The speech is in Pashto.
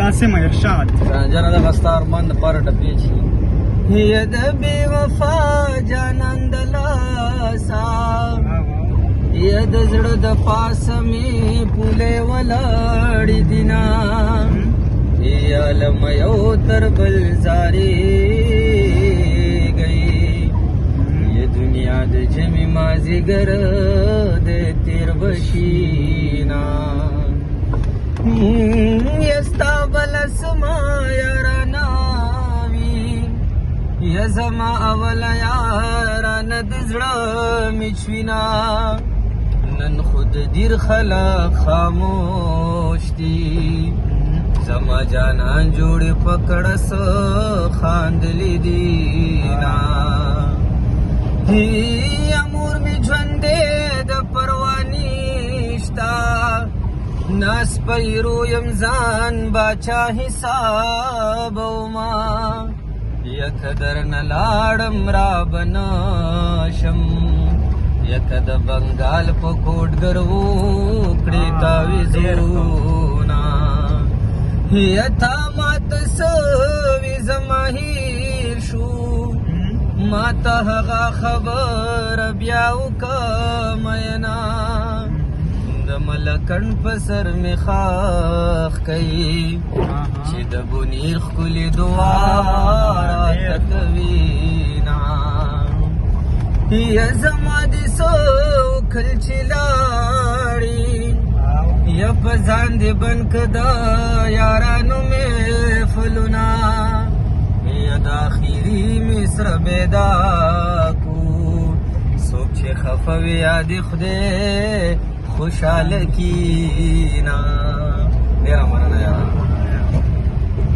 عاصم ارشاد. جانا د غستا ارمان د پاره ټپې شي. ید بے وفا جانان د لاسا، ید زړه د پاسه می پولې ولاړې دینا، عالم یو تر بل زاری گئی، یہ دنیا د جمی مازیګر د تیر بشینا. یستا بلسما یاراناوی، یزما اول یاران د زړه میچوینا. نن خود دیر خلق خاموش دي، زما جانان جوړ پکړس خاندلی دینا. هی امور می ژوندې د پرواني شتا، ناس پیرو یم ځان باچا حساب ما، یک در نه لاړم را بنشم، یک د بنگال په کوټ ګرو کړي تاویزونه. یتا مات سوي زما هیر شو، ما ته هغه خبر بیا وکمینا. د ملکن په سر می خاخ کوي، چې د بونیر ښکلي دعا راته کوي نا. یا زما دې سوکل چې لاړې، یا په ځان دې بند که د یارانو محفلونه، یا د اخري مصر پیدا کو. څوک چې خفه وي یا دې خدای خوشحاله کینا. ډېره مننه.